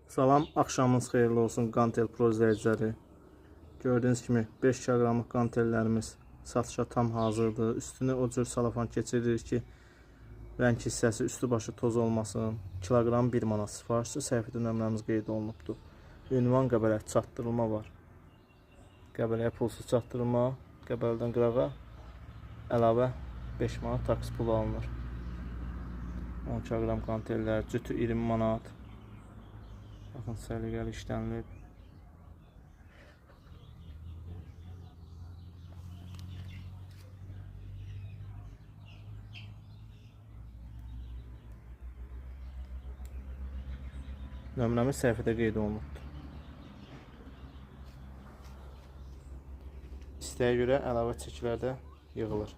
Salam, axşamınız xeyirli olsun Qantel Pro izləyiciləri. Gördüyünüz kimi 5 kiloqramlıq qantellərimiz satışa tam hazırdır. Üstünə o cür salafan keçiririk ki, rəng hissəsi üstü başı toz olmasın. Kiloqram 1 manat sifarişçi səhifədə nömrəmiz qeyd olunubdur. Ünvan Qəbələ çatdırılma var. Qəbələyə pulsuz çatdırılma, Qəbələdən qırağa əlavə 5 manat taksi pulu alınır. 10 kiloqram qantellər, cütü 20 manat. Baxın, səliqəli işlənilib. Nömrəmiz səhifədə qeyd olunubdur. İstəyə görə əlavə çəkilər də yığılır.